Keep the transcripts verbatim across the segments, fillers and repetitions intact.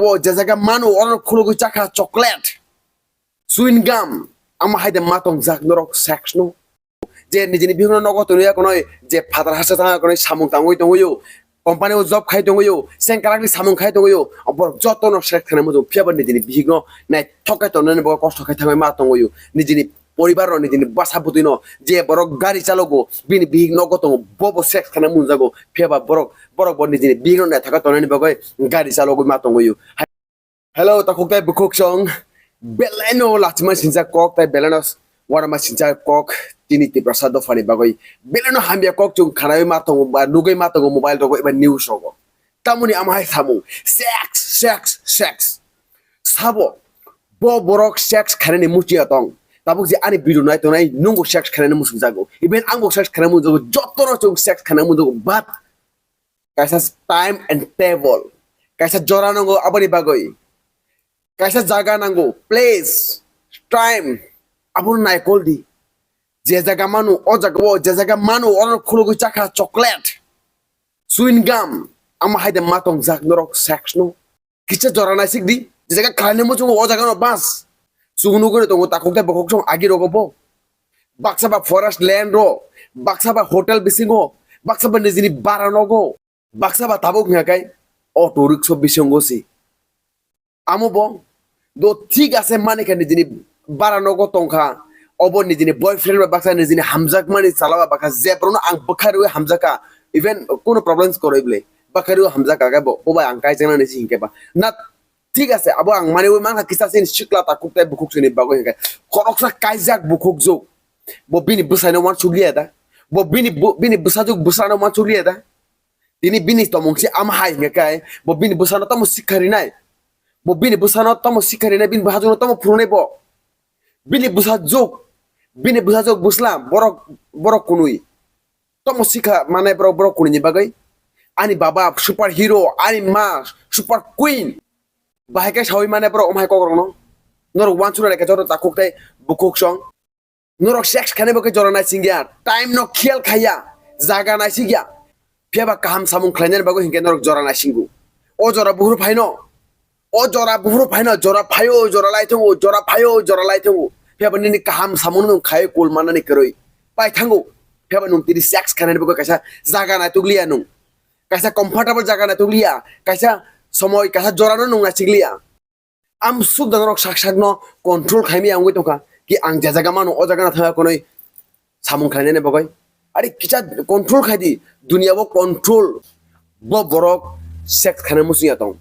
O je jaga mano, oro khulugwi chakha chocolate, chewing gum, ama hai de ma tongjak norok sex no. Je nijini bihikno nogo tongwi ya konoi, je phatar hasteo thangwi konoi samung tangwi tongwi o, company o job khai tongwi o, sengkrakni samung khai tongwi o, borok jotono sex khainai muchung, phiya bo nijini bihikno naithok khe tongnani bo kosto khai thangwi ma tongwi o. Nijini poribar rok nijini bwsa bwtwi no je borok gari chalogo, bini bihik nogo tongo, bo bo sex khainai mungjago, phiya ba borok, borok bo nijini bihik no naithok khe tongnani bagwi gari chalogwi ma tongwi o. Hello, takhuk tei bukhuk song, belai no lachima sinjak kok tei belai no warama sinjak kok tini Tiprasa dophani bagwi. Belai no hamya kok chwng khanaiwi ma tongo ba nugwi ma tongo mobile rogo eba news rogo. Tamoni ama hai samung, sex, sex, sex. Sabo, bo borok sex khainani muchung ya tong. Tabuk je ani video nai tongnai, nwngbo sex khainani muchung jago. Even angbo sex khainani muchung jago, jotono chwng sex khainani muchung jago. But kaisa time and table, kaisa jora nango aboni bagwi. Kaisa jaga nango, place, time, abono naikol di. Je jaga mano, o jaga o, je jaga mano, oro khulugwi chakha chocolate, chewing gum, ama hai de ma tongjak norok sex no. Kisa jora naisik di, je jaga khlainai muchungo o jaga no bas. Chwng nugwi tongo takhuk tei bukhuk song agi rogo bo. Baksa ba forest land ro, baksa ba hotel bisingo, baksa ba nijini bara nogo, baksa ba tabuk hwnka khe auto rickshaw bisingo si. Amo bo do thik ase mani khe nijini bara nogo tongkha, obo nijini boyfriend ba baksa nijini hamjakmani chala ba baksa jephruno ang bwkha rwi hamjakha, even kuno problems kwrwi bwle bwkha rwi hamjakha khe bo, bo bai ang kaijaknani se hinkhe ba na. Thik ase, abo ang mani ui mankha kisa sini sikla takhuk tei bukhuk sini bagwi hinkhe. Khoroksa kaijak bukhuk juk. Bo bini bwsaino uansuk liya da. Bo bini bu-, bini bwsajuk bwsano uansuk liya da. Tini bini tomung se ama hai hinkhe kai, bo bini bwsano tamo sikha rinai. Bo bini bwsano tamo sikha rinai, bini bwsajukno tamo phurunai bo. Bini bwsajuk, bini bwsajuk bwsla borok, borok kunui. Tamo sikha manai borok, borok kunui ni bagwi. Ani baba super hero, ani ma super queen. Bahai khe sawi mane borok omhai kokrokno. Norok uansukna lekha joto takhuk tei bukhuk song. Norok sex khainai bo khe jora naisingya, time no khiyal khaiya, jaga naisikya. Phiya ba kaham samung khlainani bagwi hinkhe norok jora naisingo. O jora buphuru phaino. O jora buphuru phaino, jora phaio, jora lai thango, jora phaio, jora lai thango. Phiya ba nini kaham samung nwng khai kul manani kwrwi. Pai thango. Phiya ba nwng tini sex khainani bagwi kaisa jaga naitukliya nwng. Kaisa comfortable jaga naitukliya. Kaisa somoi, kaisa jorano nwng naisikliya. Amsuk da norok sak sakno control khaimaya wngwi tongkha. Ki ang je jaga mano, o jaga no thangya konwi samung khlainani bagwi. Ari kisa control khai di, duniya o control. Bo borok sex khaina muchungya tong.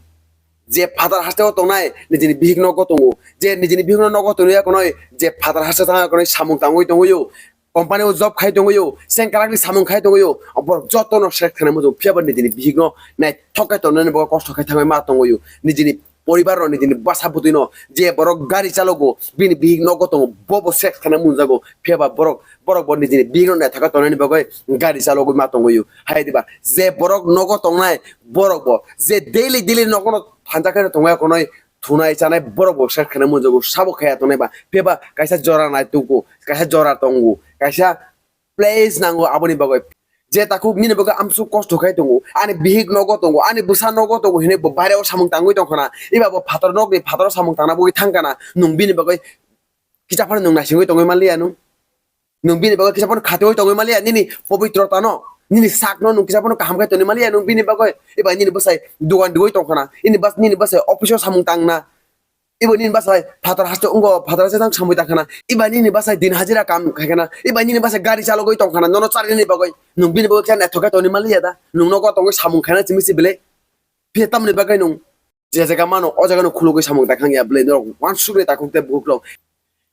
Je phatar hasteo tongnai, nijini bihik nogo tongo. Je nijini bihik no nogo tongya konwi, je phatar haste thangya konwi samung tangwi tongwi o. Company o job khai tongwi o, sengkrakni samung khai tongwi o. Borok jotono sex khaina muchung, phiya ba nijini bihik no naithok khe tongnani bagwi kosto khai thangwi ma tongwi o. Nijini poribar rok nijini bwsa bwtwi no je borok gari chalogo, bini bihik nogo tongo, bo bo sex khaina mungjago, phiya ba borok, borok bo nijini bihik no naithok khe tongnani bagwi gari chalogwi ma tongwi o. Hai diba, je borok nogo tongnai, borok bo je daily daily nogo no thansa khe tongnai, thunai chanai borok bo sex khaina mungjago, sabo khaya tongnai ba, phiya ba kaisa jora nai tugo, kaisa jora tongo, kaisa place nango aboni bagwi. Je takhuk nini bagwi amsuk kosto khai tongo, ani bihik nogo tongo, ani bwsa nogo tongo hinwi bo baire o samung tangwi tongkhana, eba bo phatar nokni phatar o samung tangna bagwi thangkana, nwng bini bagwi kisa phano nwng naisingwi tongwi manliya nwng. Nwng bini bagwi kisa phano khatiwi tongwi manliya, nini pobitrota no, nini sak no nwng kisa phano kaham khai tongwi manliya nwng bini bagwi. Eba nini bwsai dogan diwi tongkhana, nini bas-, nini bwsai office o samung tangna. Ibo nini bwsai phatar haste wngo, phatar haste tang samwi tangkhana. Iba nini bwsai din hajira kam khaikana. Iba nini bwsai gari chalogwi tongkhana, nono charinani bagwi. Nwng bini bagwi khe naithok khe tongwi manliya da? Nwng nogo tongwi samung khaina simi se belai. Phiya tamoni bagwi nwng je jaga mano, o jaga no khulugwi samung tangkhang ya belai. Norok uansukni takhuk tei bukhuk rok.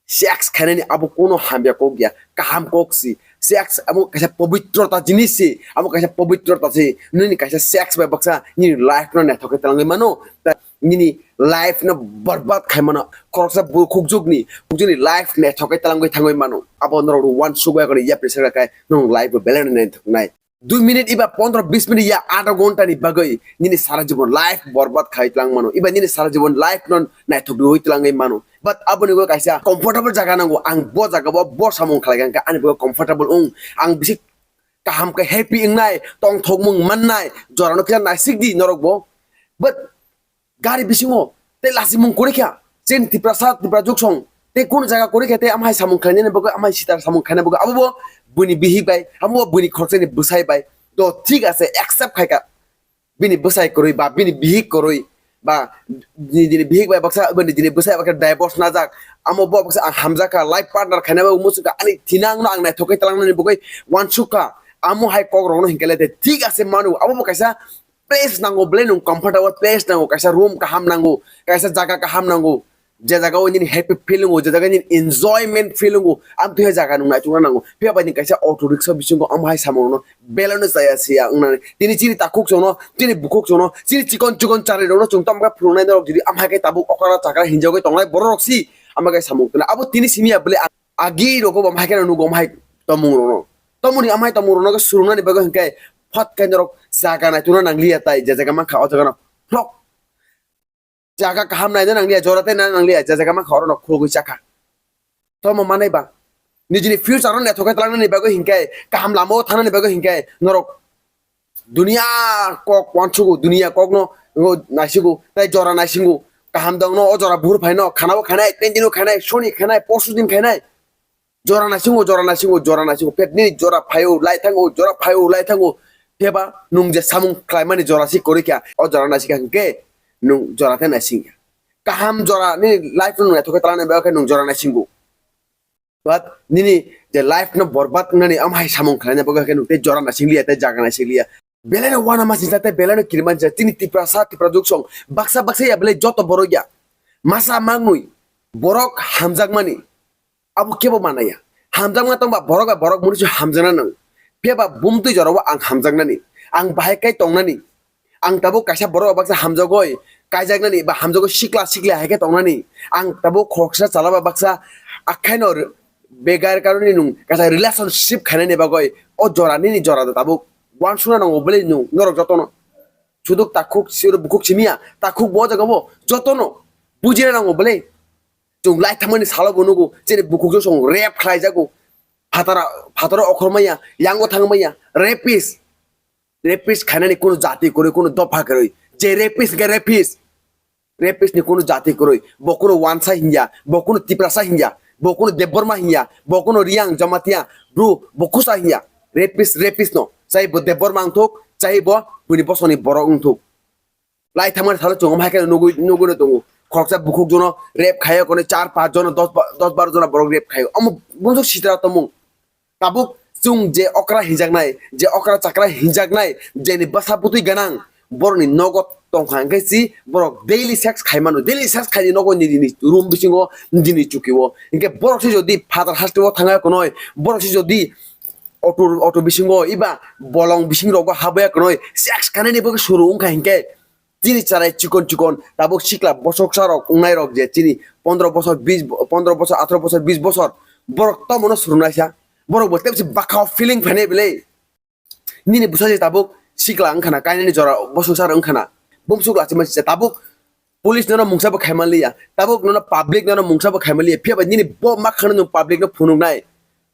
Sex khainani abo kono hamya kok ya, kaham kok si. Sex abo kaisa pobitrota jinis si, abo kaisa pobitrota si. Nini kaisa sex bai baksa nini life no naithok khe twlangwi mano. Ta nini life no borbad khai mano. Khoroksa bukhuk jukni, bukhuk jukni life naithok khe twlangwi thangwi mano. Abo norok uansuk bai khe yapri sakha khe norok life bo belai no naithok nai. Dui minute iba pondro bis minute ya adha ghonta ni bagwi nini sara jibon life borbad khai tlang mano. Iba nini sara jibon life no naithok rwi tlangwi mano. But aboni go kaisa comfortable jaga nango. Ang bo jaga bo, bo samung khlai kha, ani bo comfortable wng. Ang bisi kaham khe happy wngnai, tongthokmung mannai, jorano kisa naisik di norok bo. But gari bisingo tei lachimung kwrwi kha, chini Tiprasa, Tipra juksong tei kunu jaga kwrwi kha tei amhai samung khlainani bagwi, amhai sitar samung khlainani bagwi, abo bo buini bihik bai, abo bo buini khoroksani bwsai bai. To thik ase, accept khai kha. Bini bwsai kwrwi ba bini bihik kwrwi ba ni dini bihik bai baksa, bini dini bwsai baksa divorce najak, amo bo baksa ang hamjak kha, life partner khaina bagwi muchung kha, ani thina ang no ang naithok khe twlangnani bagwi uansuk kha. Amo hai kok rok no hinkhe le de thik ase manu, abo bo kaisa place nango, belai nwng comfortable place nango, kaisa room kaham nango, kaisa jaga kaham nango, je jaga o nini happy feel wngo, je jaga nini enjoyment feel wngo, amtwi hai jaga nwng naitukna nango. Phiya bai ni kaisa auto rickshaw bisingo amo hai samung no belai no chaya siya wngnani. Tini chini takhuk chwngno, chini bukhuk chwngno, chini chikon chikon chari rokno chwng tamo khe phunuknai norok jodi amo hai khe tabuk okra chakra hinjagwi tongnai borok rok si amo khe samung tuna. Abo tini simi ya bwle agi rogo bo amo hai khe nugo amo hai tomung rokno. Tomoni amo hai tomung rokno khe surungnani bagwi hinkhe phot khe norok jaga naitukna nangliya tai je jaga mankha o jaga no phok jaga kaham naina nangliya, jora tei naina nangliya, je jaga mankha oro no khulugwi chakha. Tomo manai ba? Nijini future no naithok khe twlangnani bagwi hinkhe, kaham lama o thangnani bagwi hinkhe, norok dunia kok uansugo, dunia kok no, no naisigo, tei jora naisingo. Kaham dong no, o jora buhur phai no, khana bo khainai, ten din o khainai, soni khainai, porsu din khainai. Jora naisingo, jora naisingo, jora naisingo. Pet nini jora phaio, lai thango, jora phaio, lai thango. Phiya ba nwng je samung khlaimani jora si kwrwi kha, o jora naising kha hinkhe nwng jora khe naising ya. Kaham jora nini life no naithok khe twlangnani bagwi khe nwng jora naisingo. But nini je life no borbad wngnani amo hai samung khlaina bagwi khe nwng tei jora naising liya, tei jaga naising liya. Belai no uanama sinsa tei belai no kirima sinsa. Chini Tiprasa, Tipra juksong baksa baksa ya belai joto borok ya. Masa mangnwi borok hamjakmani. Abo kebo manaya. Hamjakma tongba borok bai borok muni se hamjakna nang. Phiya ba bumtwi jorao ang hamjaknani. Ang bahai kai tongnani. Ang tabuk kaisa borok baksa hamjagoi kaijaknani ba hamjagoi sikla sikla hai khe tongnani. Ang tabuk khoroksa chala ba baksa akhaino re-, begar karoni nung kaisa relationship khainani bagoi o jora nini jora da tabuk uansukna nango bwlai nung norok jotono. Suduk takhuk siro bukhuk simiya, takhuk bo jaga bo jotono bujina nango bwlai. Chwng lai thangmani salo bo nugo, chini bukhuk jo chwng rape khlaijago. Phatara, phataro okhormaya, yango thangmaya, rapist. Rapist khainani kunu jati kwrwi, kunu dopha kwrwi. Je rapist hwnkhe rapist. Rapist ni kunu jati kwrwi. Bo kunu Wansa hinya, bo kunu Tiprasa hinya, bo kunu Debbarma hinya, bo kunu Riang Jamatia, Bru, bo Kusa hinya. Rapist, rapist no. Chai bo Debbarma wngthuk, chai bo bini bosongni borok wngthuk. Lai thangmani salo chwng hai khe nugui, nugui no tongo. Khoroksa bukhuk jono rape khaio, kono char panch jono, dos ba-, dos baro jona borok rape khaio. Omo bumsok sitra tomung. Tabuk chwng je okra hinjaknai, je okra chakra hinjaknai, jeni bwsa bwtwi ganang, borokni nogo tongkha hwnkhe si borok daily sex khaimano, daily sex khaini nogo nini room bisingo, nini chukio. Hinkhe borok se jodi phatar hasteo thangya konoi, borok se jodi auto, auto bisingo, iba bolong bising rogo habya konoi, sex khainani bo suru wngkha hinkhe, chini charai chikon chikon, tabuk sikla bosoksa rok wngnai rok je chini pondro bosor, bis, pondro bosor, atro bosor, bis bosor, borok tomono surungnai sa, borok bo tebsi bakao feeling phainai belai. Nini bwsa se tabuk sikla wngkhana, kainani jora bosongsa wngkhana. Bumsuk lachima se tabuk police nono mungsa bo khaima liya. Tabuk nono public nono mungsa bo khaima liya. Phiya bai nini bo makhano nwng public no phunuknai.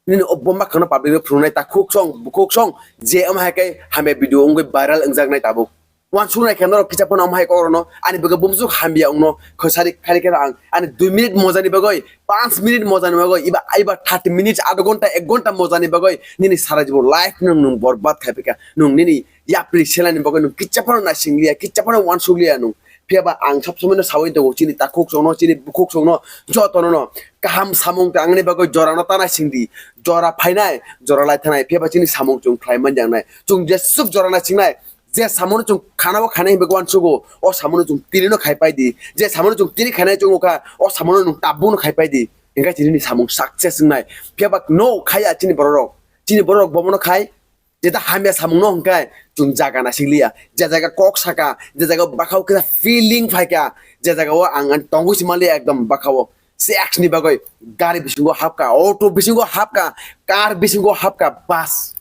Nini bo makhano public no phunuknai. Ta khuksong, bukhuksong je omo hai khe hamya video wngwi viral wngjaknai tabuk. Uansuknai khe norok kisa phano omo hai kok rokno ani bagwi bumsuk hamya wngno khosari khari khe ang ani dui minute mojani bagwi, panch minute mojani bagwi, iba, iba thirty minutes, adho ghonta, ek ghonta mojani bagwi nini sara jibon life nwng, nwng borbad khai phaikha. Nwng nini yapri selani bagwi nwng kicha phano naising liya, kicha phano uansuk liya nwng. Phiya ba ang sob somoi no sawi tongo chini takhuk chwngno, chini bukhuk chwngno, jotono no kaham samung tangni bagwi jora no ta naising di. Jora phainai, jora lai thanai, phiya ba chini samung chwng khlai man yangnai. Chwng jesuk jora naisingnai, je samono chwng khana o khainai hinwi uansugo, o samono chwng tini no khai pai di. Je samono chwng tini khainai chwng kha, o samono nwng tabuk no khai pai di. Hinkhe tini ni samung success wngnai. Phiya ba no khaiya chini borok rok. Chini borok rok bomo no khai. Jeta hamya samung no hwnkhe chwng jaga naising liya. Je jaga kok saka, je jaga bakha o kisa feeling phaikha, je jaga o ang, ang tongwi se manliya ekdom bakha o. Sex ni bagwi gari bisingo hapkha, auto bisingo hapkha, car bisingo hapkha, bas.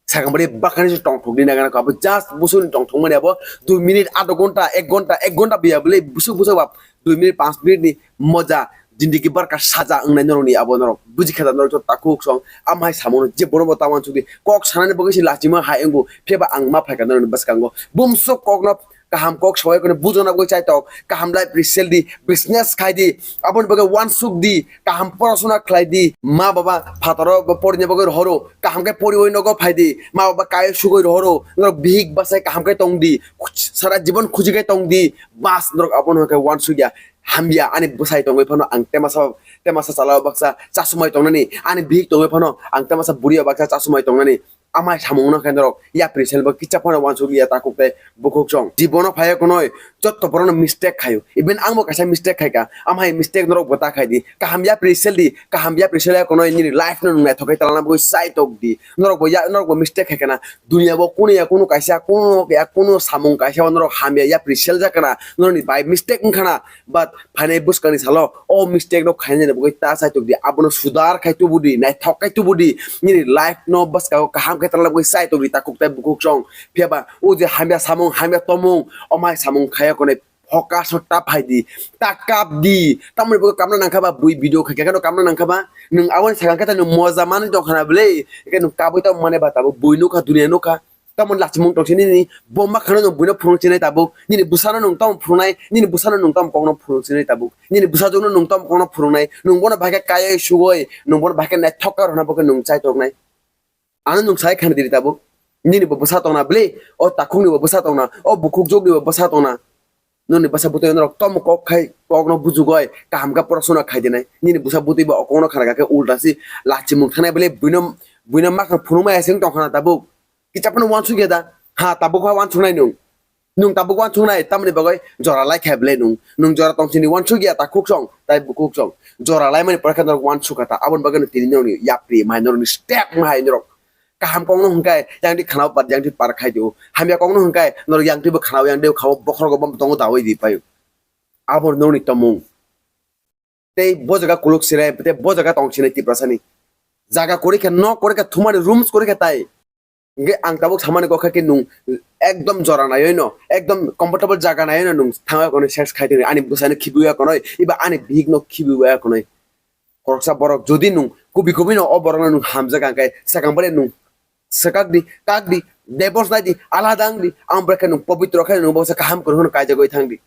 Sakang bari bakhani se tongthok di nagana ko. Abo just busuni tongthok mani abo dui minute, adho ghonta, ek ghonta, ek ghonta biya bwle busuk busuk ba dui minute, panch minute ni moja, jindagi barka saja wngnai norokni abo norok. Buji kha da norok joto takhuk song. Am hai samono je bono bo ta uansuk di. Kok sanani bagwi se lachima hai wngo. Phiya ba ang ma phaikha norokni bwskango. Bumsuk kokno Kaham kok sawai kono bujona bagwi chaitok, kaham life result di, business khai di, aboni bagwi wansuk di, kaham porasona khlai di, ma baba phataro bo porina bagwi rohoro, kaham khe poriwi nogo phai di, ma baba kai sugwi rohoro, norok bihik bachai kaham khe tong di, sara jibon khuji khe tong di, bas norok abono khe wansuk ya, hamya ani bwsai tongwi phano ang temasa, temasa chalao baksa chasumai tongnani, ani bihik tongwi phano ang temasa buriya baksa chasumai tongnani. Amai samung no khe norok yapri selbo kicha phano wansuk ya takhuk tei bukhuk song. Jibono phaiya konoi jotto borokno mistake khaio. Even angbo kaisa mistake khaika. Amai mistake norok bo ta khai di. Kaham yapri sel di. Kaham yapri sel ya konoi nini life no nung naithok khai talana bagwi sai tok di. Norok bo ya, norok bo mistake khai kana. Dunia bo kunu ya kunu kaisa, kunu ya kunu samung kaisa o norok hamya yapri sel jak kana. Norok ni by mistake wng khana. But phainai bwskangni salo o mistake no khainani bagwi ta chai tokdi, abono sudar khai tubudi, naithok khai tubudi, nini life no bwskango kaham khe talna bagwi chai tokdi takhuk tei bukhuk song. Phiya ba o je hamya samung, hamya tomung, omai samung khaya konai focus no ta phaidi, ta kapdi, tamoni bagwi kapna nangkha ba bui video khaikhe no kapna nangkha ba, nwng aboni sakang khe nwng moja manwi tongkhana bwle, khe nwng kabui tongmani ba tabuk bui nukha, dunia nukha. Tamoni lachimung tongsi nini bomba khano nwng buino phunuk chinai tabuk. Nini bwsano nwng tamo phunuknai, nini bwsano nwng tamo kokno phunuk chinai tabuk. Nini bwsajwkno nwng tamo kokno phunuknai. Nwng bono bahai khe kaiwi sugoi, nwng bono bahai khe naithok khe rwna bo khe nwng chai toknai. Ano nwng sai khani diri tabuk. Nini bo bwsa tongna bwle, o takhukni bo bwsa tongna, o bukhuk jokni bo bwsa tongna. Nini bwsa bwtwi norok tamo kok khai kokno bujugoi, kaham khe porasona khai dinai. Nini bwsa bwtwi bo o kokno khana khe ulta si lachimung thanai bwle buino, buino makhang phunukmaya se wng tongkhana tabuk. Kicha phano wansuk ya da? Ha, tabuk ha wansuknai nwng. Nwng tabuk wansuknai, tamoni bagwi jora lai kha bwle nwng. Nwng jora tong sini wansuk ya, ta khuk song, tai bukhuk song. Jora laimani pore khe norok wansuk kha ta, aboni bagwi no tini norokni yapri mai norokni step wng hai norok. Kaham kokno hwnkhe yang twi khana par, yang twi par khai di o. Hamya kokno hwnkhe norok yang twi bo khana o, yang twi bo khao, bokhorok bo tongo dawi di pai o. Abo norokni tomung. Tei bo jaga kuluk sinai, tei bo jaga tong sinai Tiprasani. Jaga kwrwi khe, nok kwrwi khe, thumani rooms kwrwi khe tai. Hingke ang tabuk samani kok kha khe nwng ekdom jora naiwi no, ekdom comfortable jaga naiwi no nwng thangwi konwi sex khai tongwi ani bwsano khibiwi ya konwi, eba ani bihik no khibiwi ya konwi. Khoroksa borok jodi nwng kubi kubi no o borok no nwng hamjak hwnkhe swkang bai nwng swkak di, kak di, divorce nai di, alada wng di, ang bai khe nwng pobitro khe nwng bo se kaham kwrwng no kaijagwi thang di.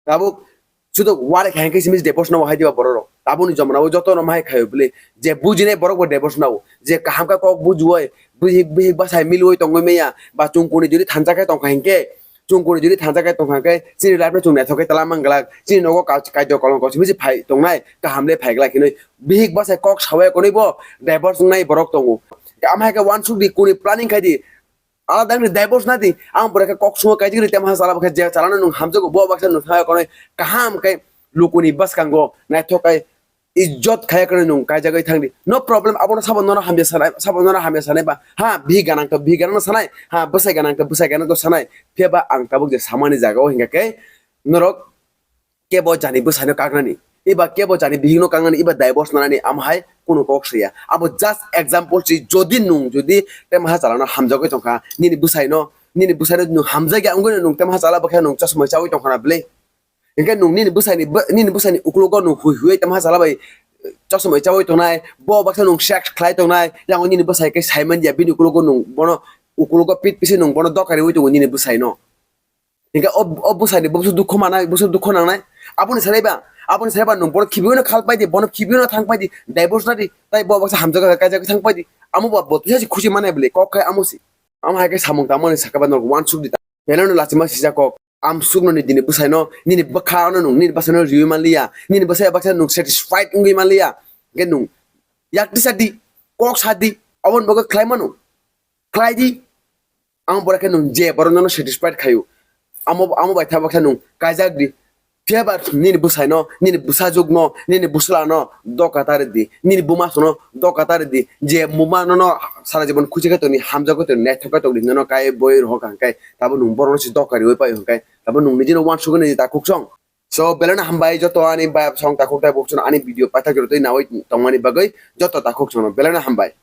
Tabuk sudo wari khai hingke simi divorce no hai diba borok rok. Tabukni jomana o joto no mahai khayo bwle. Je bujinai borok bo divorce no. Je kaham khe kok bujioi, bihik, bihik bwsai miloi tongoi maya. Ba chwng kuni jodi thansa khe tongkha hingke, chwng kuni jodi thansa khe tongkha hingke, chini life no chwng naithok khe tala manglak. Chini nogo ka-, kaitor kolong ko simi se phai tongnai, kaham le phai glak hinoi. Bihik bwsai kok sawi konoi bo divorce wngnai borok tongo. Amhai khe wansuk di, kuni planning khai di. Alada wngdi, divorce na di. Ang pore khe kok sungo kaijak ri, temo ha chala bo khe je chalano nwng hamjago, bo baksa nwng thangwi konwi kaham khe lukuni bwskango naithok khe ijjot khaya konwi nwng kaijagwi thang di. No problem, abono sabo nono hamya sanai, sabo nono hamya sanai ba. Ha, bihik ganang to bihik ganang no sanai, ha, bwsai ganang to bwsai ganang to sanai. Phiya ba ang tabuk je samani jaga o hingkha khe norok kebo jani bwsaino kaknani, eba kebo jani bihikno kaknani, eba divorce nanani, amo hai kunu kok saya. Abo just example si, jodi nwng jodi tei maha chalano hamjagwi tongkha, nini bwsaino, nini bwsaino nwng hamjakya wngwi nwng tei maha chala bwkhe nwng chosmai chawi tongkha na bwle? Hinkhe nwng nini bwsaini, nini bwsaini uklogo nwng hui hui tei maha chala bai chosmai chawi tongnai, bo baksa nwng sex khlai tongnai, yango nini bwsai khe sai manliya, bini uklogo nwng bono, uklogo pit pisi nwng bono doka riwi tongo nini bwsaino. Hinkhe o, o bwsani bwswk dukhu manai, bwswk dukhu nangnai. Aboni sanai ba, aboni sanai ba nwng bono khibiwi no khal pai di, bono khibiwi no thang pai di, divorce na di, tai bo baksa hamjago kaijagwi thang pai di. Amo ba bo tisa si khusi manai bwle, kok khai amo si. Amo hai khe samung tangmani saka ba norok wansuk di ta. Belai no lachima sijak kok. Amsuk no ni dini bwsai no, nini bwkha no nwng, nini bwsai no riwi manliya, nini bwsai baksa nwng satisfied wngwi manliya. Hinkhe nwng yak tisa di, kok sa di, aboni bagwi khlai mano. Khlai di. Ang pore khe nwng je borok nono satisfied khaio, amo, amo bai tha baksa nwng kaijak di. Phiya ba nini bwsai no, nini bwsajwk no, nini bwsla no doka tari di, nini buma song no doka tari di. Je buma nono sara jibon khusi khe tongdi, hamjak khe tongdi, naithok khe tongdi, nono kai boi rohor kaham khe tabo nwng borok no se doka riwi pai hwnkhe tabo nwng nini no wansugwi nini takhuk song. So belai no hambai joto ani bai song takhuk tai bukchun ani video paithak joto twi nawi tongmani bagwi joto takhuk song no belai no hambai.